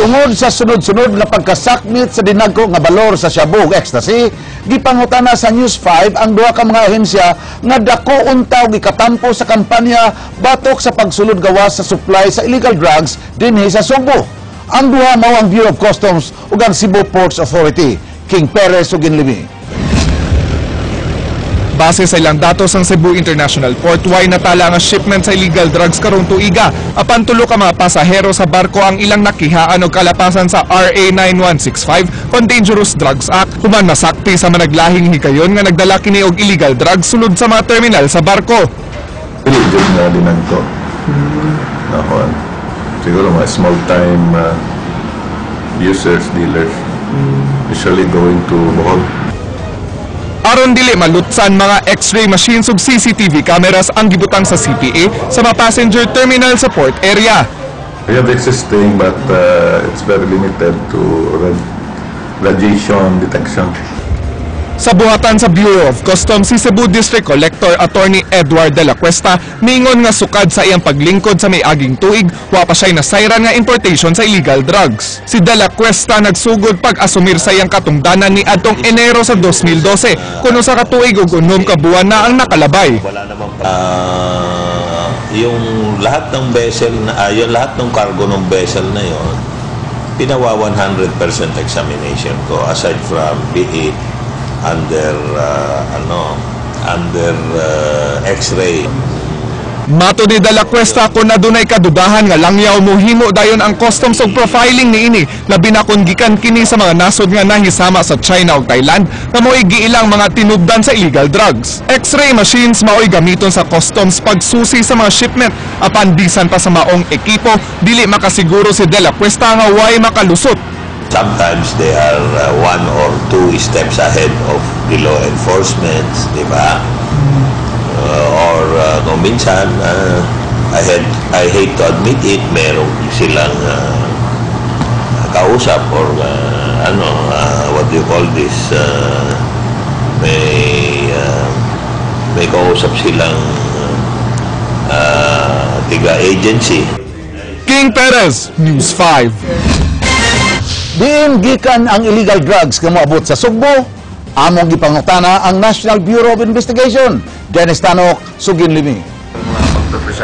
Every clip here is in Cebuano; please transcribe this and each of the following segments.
Tungod sa sunod-sunod nga pagkasakmit sa dinagko nga balor sa shabu ug ecstasy, gipangutana sa News 5 ang duha ka mga ahensya nga dako unta og gikatampo sa kampanya batok sa pagsulod gawas sa supply sa illegal drugs dinhi sa Sugbo. Ang duha mao ang Bureau of Customs ug ang Cebu Ports Authority. King Perez ug Ginlimi. Base sa ilang datos ang Cebu International Port, way natala nga shipment sa illegal drugs karong tuiga. Apan tulo ka mga pasahero sa barko ang ilang nakihaan og kalapasan sa RA 9165 kon Dangerous Drugs Act. Human masakti sa managlahing higayon nga nagdala kini og illegal drugs sulod sa mga terminal sa barko. Dili jud nga dinagko. Ako, siguro mga small time users, dealers, usually going to Bohol. Aron dili malutsan, mga X-ray machines ug CCTV cameras ang gibutang sa CPA sa mga passenger terminal sa port area. We have existing, but it's very limited to radiation detection. Sa buhatan sa Bureau of Customs, si Cebu District Collector Attorney Edward De La Cuesta mingon nga sukad sa iyang paglingkod sa may-aging tuig, wa pa siya'y nasayran nga importation sa illegal drugs. Si De La Cuesta nagsugod pag-asumir sa iyang katungdanan ni adtong Enero sa 2012, kuno sa katuig ug 6 ka buwan na ang nakalabay. Wala namang yung lahat ng vessel na yung lahat ng cargo ng vessel na yon, pinawa 100% examination ko aside from be it under ano, under X-ray. Matod ni De La Cuesta, kung adunay kadudahan nga langyaw, muhimo dayon ang customs og profiling niini, labi na kung gikan kini sa mga nasod nga nahisama sa China ug Thailand nga mao'y giilang mga tinubdan sa illegal drugs. X-ray machines mao'y gamiton sa customs pagsusi sa mga shipment, apan bisan pa sa maong ekipo, dili makasiguro si De La Cuesta nga way makalusot. Sometimes they are one or two steps ahead of the law enforcement, di ba? Or kung minsan, I hate to admit it, merong silang kausap or ano, what do you call this, may kausap silang tiga agency. King Perez, News 5. Diin gikan ang illegal drugs nga moabot sa Sugbo? Among gipangutana ang National Bureau of Investigation. Dennis Tanok, Sugin Limi.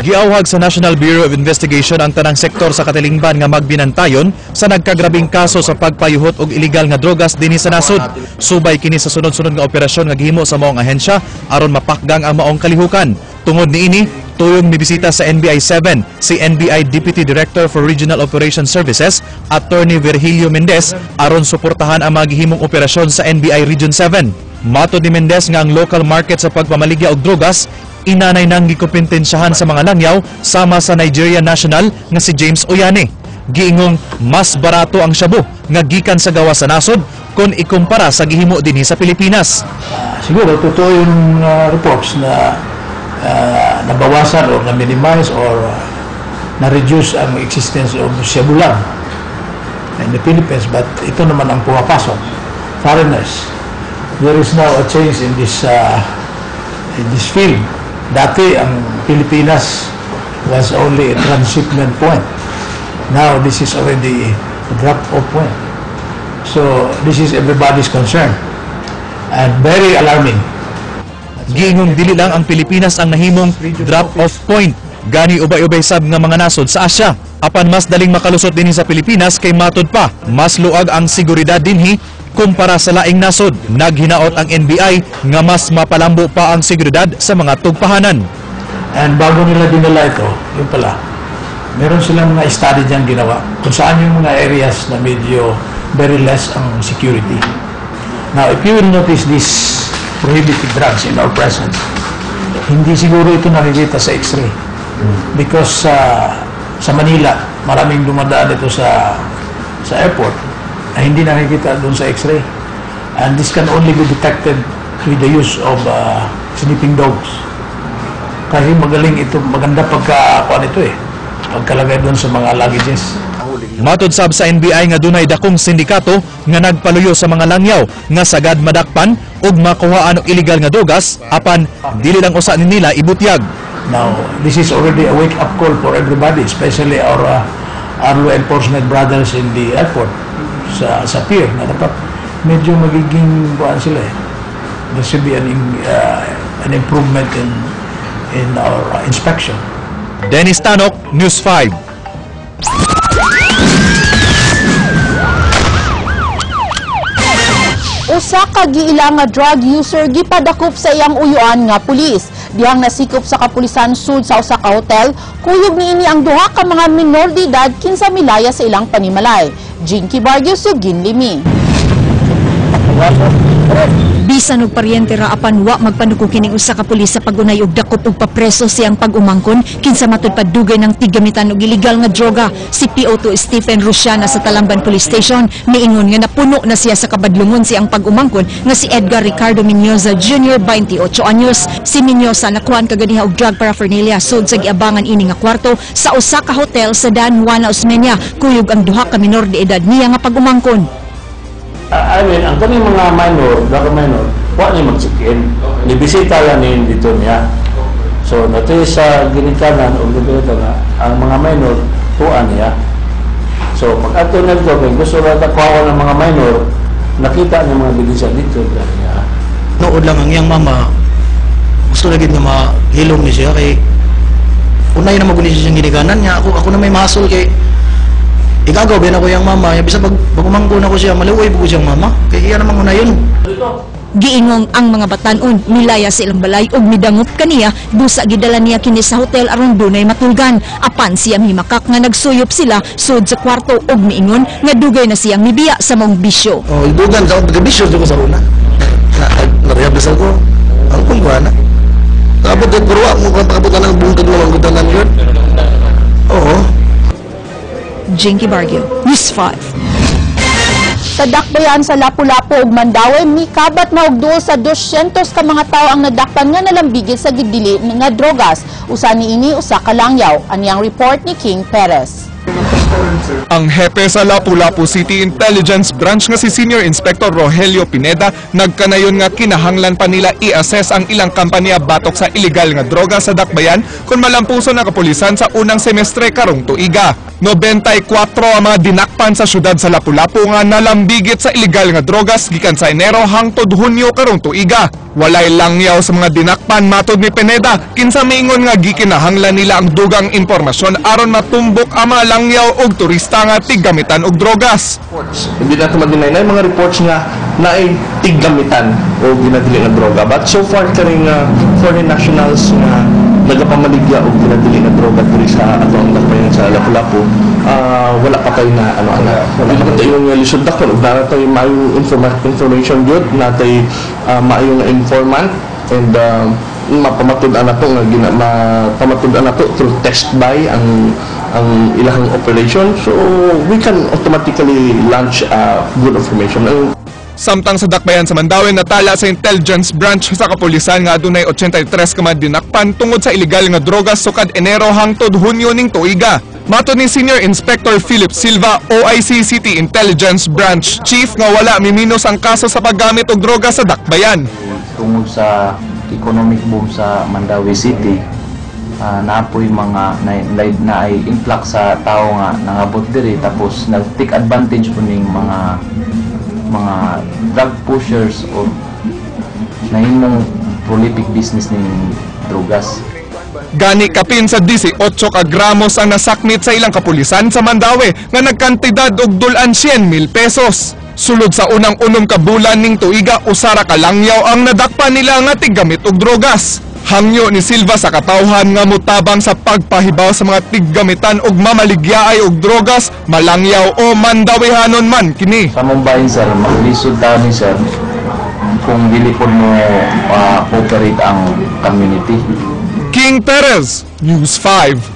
Giawhag sa National Bureau of Investigation ang tanang sektor sa katilingban nga magbinantayon sa nagkagrabing kaso sa pagpayuhot og illegal nga drogas dinhi sa nasod. Subay kini sa sunod-sunod nga operasyon nga gihimo sa maong ahensya aron mapakgang ang maong kalihukan. Tungod niini, tuyong mibisita sa NBI 7 si NBI Deputy Director for Regional Operations Services, Attorney Virgilio Mendez, aron suportahan ang mga gihimong operasyon sa NBI Region 7. Matod ni Mendez nga ang local market sa pagpamaligya og drogas inanay nang gikompetensyahan sa mga langyaw sama sa Nigeria national nga si James Oyane. Giingong mas barato ang shabu nga gikan sa gawas sa nasod kung ikumpara sa gihimo dinhi sa Pilipinas. Siguro totoo yung reports na nabawasan or na-minimize or na-reduce ang existence of shabu lang in the Philippines, but ito naman ang pumapasok, foreigners. There is now a change in this field. Dati ang Pilipinas was only a transshipment point. Now this is already a drop-off point. So this is everybody's concern and very alarming. Giingong dili lang ang Pilipinas ang nahimong drop-off point. Gani ubay-ubay sab nga mga nasod sa Asia. Apan mas daling makalusot dinhi sa Pilipinas kay matod pa, mas luag ang seguridad dinhi kumpara sa laing nasod. Naghinaot ang NBI nga mas mapalambo pa ang seguridad sa mga tugpahanan. And bago nila dinala ito, yun pala, meron silang mga study dyan ginawa kung saan yung mga areas na medyo very less ang security. Now, if you will notice these prohibited drugs in our presence, hindi siguro ito nakikita sa X-ray. Because sa Manila, maraming dumadaan ito sa airport na hindi nakikita doon sa X-ray. And this can only be detected with the use of sniffing dogs. Kasi magaling ito, maganda pagka kuan ito eh. Pagkalagay doon sa mga luggages. Matod sab sa NBI nga dunay dakong sindikato nga nagpaluyo sa mga langyaw nga sagad madakpan ug makuhaan og illegal nga drogas, apan dili lang usa ni nila ibutyag. Now, this is already a wake-up call for everybody, especially our our law enforcement brothers in the airport, sa pier, na dapat medyo magiging buwan sila eh. There should be an improvement in our inspection. Dennis Tanok, News 5. Usa ka giila nga drug user gipadakop sa iyang uyuan nga pulis. Dihang nasikop sa kapulisan sud sa usa ka hotel, kuyog niini ang duha ka mga minor de edad kinsa milaya sa ilang panimalay. Jinky Barrio, Sugin Limi. Bisan og paryente ra apan wa magpanuko kining usa ka pulis sa pagunay og dakop og papreso siyang pag-umangkon kinsa matud pa dugay ng tiggamitan og ilegal nga droga. Si PO2 Stephen Rusiana sa Talamban Police Station miingon nga napuno na siya sa kabadlungon siyang pag-umangkon nga si Edgar Ricardo Miñoza Jr., 28 anyos. Si Miñoza nakuan kaganiha og drug paraphernalia sud sa giabangan ini nga kwarto sa usa ka hotel sa Dan Juana Osmeña, kuyog ang duha ka minor de edad niya nga pag-umangkon. I mean, ang kaning mga minor, drug minor, wa ni mag-check-in. Okay. Nibisita lang ni dito niya. So, natay sa ginikanan o dito nga, ang mga minor, tuan niya. So, pag ato nagto, kung gusto na kuha ng mga minor, nakita ng mga ebidensya dito niya. Nood lang ang iyang mama, gusto lagi nga mahilom ni siya, kay unay na magunin siya siyang ginikanan niya. Ako na may mahasol kay igagaw ba na ko yung mama, bisa pag umangko na ko siya, maluoy po ko siyang mama, kaya iya namang una yun. Giingong ang mga batanon, milaya sa ilang balay ug midangop kaniya, busa gidala niya kini sa hotel aron dunay matulgan. Apan siya mimakak nga nagsuyop sila sud sa kwarto ug miingon nga dugay na siyang mibiya sa maong bisyo. Oh, dugan sa bisyo ko sa una. Narehab ko. Ang kung na. Abot at purwa mo kang pakabutan ng bungkag naman gutanan yun. Oo. Jinky Barrio, News 5. Sa dakbayan sa Lapu-Lapu ug Mandaue, mikabat na og duol sa 200 ka mga tawo ang nadakpan nga nalambigit sa gidili nga drogas. Usa niini usa ka langyaw. Aniyang report ni King Perez. Ang hepe sa Lapu-Lapu City Intelligence Branch nga si Senior Inspector Rogelio Pineda nagkanayon nga kinahanglan pa nila i-assess ang ilang kampanya batok sa illegal nga droga sa dakbayan kung malampuson ang kapulisan sa unang semestre karong tuiga. 94 ang mga dinakpan sa syudad sa Lapu-Lapu nga nalambigit sa illegal nga drogas gikan sa Enero hangtod Hunyo karong tuiga. Walay langyaw sa mga dinakpan matod ni Pineda kinsa miingon nga gikinahanglan nila ang dugang impormasyon aron matumbok ang mga langyaw og turista nga tiggamitan og drogas. Hindi na ito ma-deny na mga reports nga naay tiggamitan o ginadili nga droga. But so far kaning foreign nationals nga nagapamaligya og ginadili nga droga diri sa atong dakbayan sa Lapu-Lapu, wala pa tayo na ano-ano. Wala pa tayo yung lisod dakon ug naa tayo maayong information gyud, natay maayong informant and mapamatud-an nato nga mapamatud-an nato through test buy ang ilahang operation, so we can automatically launch good information. Samtang sa dakbayan sa Mandaue, natala sa Intelligence Branch sa kapulisan nga adunay 83 ka mga dinakpan tungod sa ilegal nga drogas sukad Enero hangtod Hunyo ning tuiga. Matod ni Senior Inspector Philip Silva, OIC City Intelligence Branch Chief nga wala miminos ang kaso sa paggamit og droga sa dakbayan. Tungod sa economic boom sa Mandaue City, naapoy mga na ay influx sa tao nga nangabot diri, tapos nag-take advantage po ning mga drug pushers o nahimong prolific business ning drogas. Gani kapin sa 18 ka gramos ang nasakmit sa ilang kapulisan sa Mandaue nga nagkantidad og dulan 100,000 pesos. Sulod sa unang unom ka bulan ning tuiga, usara ka langyaw ang nadakpan nila nga tiggamit og drogas. Hangyo ni Silva sa katawhan nga mutabang sa pagpahibaw sa mga tiggamitan og mamaligyaay og drogas, malangyaw o mandawihanon man kini. Sa Mumbai, sir, maglisod ta ni sir kung dili po mo cooperate ang community. King Perez, News 5.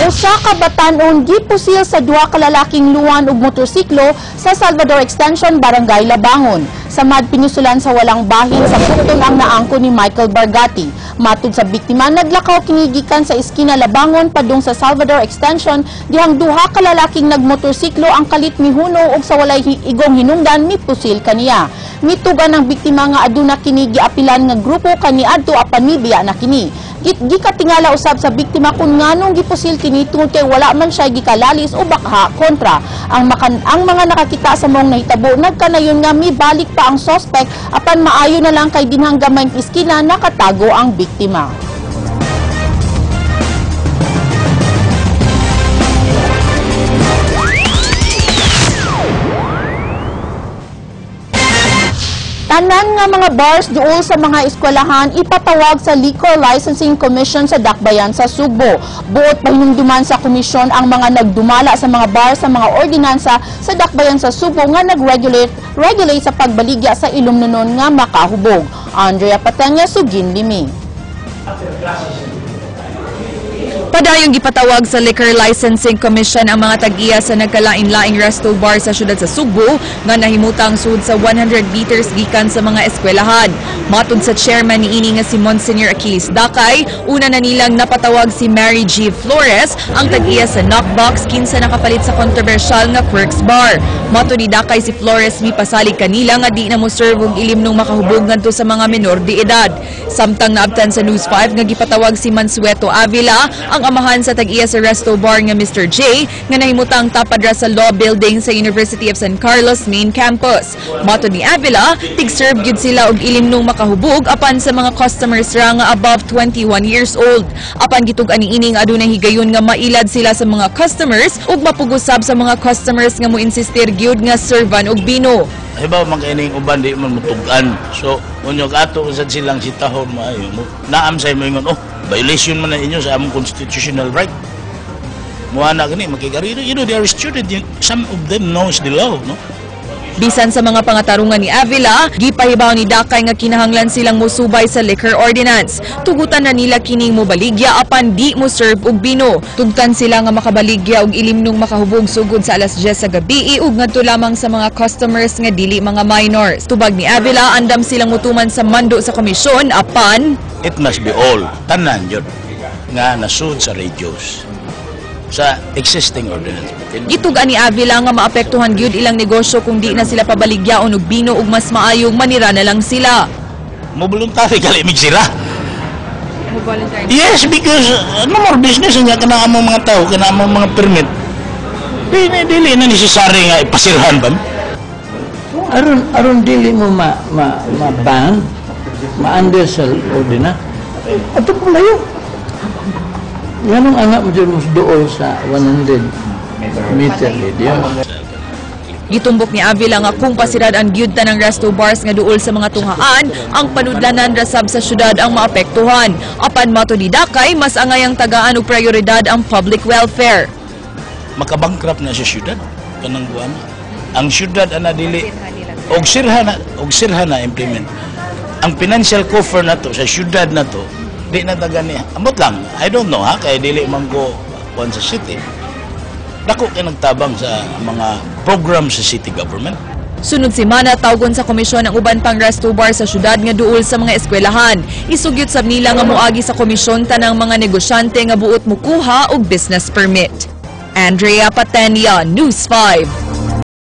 Usa ka batan-on gipusil sa duha ka lalaking luwan og motorsiklo sa Salvador Extension, Barangay Labangon. Sa madpinusulan sa walang bahin sa pukton ang naangko ni Michael Bargati. Matud sa biktima, naglakaw kini gikan sa iskina Labangon padung sa Salvador Extension dihang duha ka lalaking nagmotorsiklo ang kalit mihuno og sa walay igong hinungdan mipusil kaniya. Mitugan ang biktima nga aduna kini giapilan nga grupo kaniadto apan mibiya na kini. Gikatingala usab sa biktima kung nganong gipusil kini tungod kay wala man siya gikalalis o bakha kontra. Ang mga nakakita sa maong nahitabo nagkanayon nga mibalik pa ang sospek, apan maayo na lang kay dinhang gamayng iskina nakatago ang biktima. Tanan nga mga bars duol sa mga eskwelahan ipatawag sa Liquor Licensing Commission sa Dakbayan sa Sugbo. Buot pahinumduman sa komisyon ang mga nagdumala sa mga bar sa mga ordinansa sa Dakbayan sa Sugbo nga nag-regulate regulate sa pagbaligya sa ilumnonon nga makahubog. Andrea Patenya, Sugin Limi. Padayong gipatawag sa Liquor Licensing Commission ang mga tag-iya sa nagkalain-laing resto bar sa syudad sa Sugbo nga nahimutang sud sa 100 meters gikan sa mga eskwelahan. Matod sa chairman niini nga si Monsignor Achilles Dakay, una na nilang napatawag si Mary G. Flores, ang tag-iya sa Knockbox kinsa nakapalit sa kontrobersyal nga Quirks Bar. Matod ni Dakay, si Flores mipasalig kanila nga di na mo serve og ilimnong makahubog ngadto sa mga menor de edad. Samtang naabtan sa News 5 nga gipatawag si Mansueto Avila, ang amahan sa tag-iya sa resto bar nga Mr. J, nga nahimutang tapadra sa law building sa University of San Carlos main campus. Matod ni Avila, tig-serve gyud sila og ilimnong makahubog apan sa mga customers ra nga above 21 years old. Apan gitug-an niini nga adunay higayon nga mailad sila sa mga customers ug mapugusab sa mga customers nga mo-insistir gyud nga servan og bino. Halimbawa, mag-ining uban di man mutug-an. So, unyog ato sad silang sitahon maayo. Naam sa imo ingon, oh, violation man na inyo sa among constitutional right. Muha na gani makigariro. They are student. Some of them knows the law, no? Bisan sa mga pangatarungan ni Avila, gipahibaw ni Dakay nga kinahanglan silang mosubay sa liquor ordinance. Tugutan na nila kining mobaligya apan di mo serve og bino. Tugtan sila nga makabaligya og ilimnong makahubog sugod sa alas 10 sa gabi ug ngadto lamang sa mga customers nga dili mga minors. Tubag ni Avila, andam silang mutuman sa mando sa komisyon apan it must be all tanan yun nga nasud sa radios sa existing ordinance. Gitug-an ni Avila nga maapektuhan gyud ilang negosyo kung di na sila pabaligyaon og bino ug mas maayong manira na lang sila. Mo voluntary kali mig sira. Mo voluntary. Yes, because no more business nya kana among mga tao, kana among mga permit. Dili dili na necessary nga ipasirhan ba? Aron dili mo ma ma ma-ban, ma-under sa ordinance. Ato po layo. Yan ang anak mo dyan dool sa 100 meter radius. Gitumbok ni Avila nga kung pasirad-an gyud tanang resto bars nga duol sa mga tunghaan, ang panudlanan rasab sa syudad ang maapektuhan. Apan mato ni Dakay, mas angayang tagaan og prioridad ang public welfare. Makabankrupt na sa syudad kanang buwan. Ang syudad ana dili og sirha na implement. Ang financial cover na to sa syudad na to di na taga ni amot lang. I don't know ha, kay dili man ko kuan sa city. Dako kay nagtabang sa mga program sa city government. Sunod semana tawgon sa komisyon ang uban pang resto bar sa syudad nga duol sa mga eskwelahan. Isugyot sab nila nga moagi sa komisyon tanang mga negosyante nga buot mokuha og business permit. Andrea Patenia, News 5.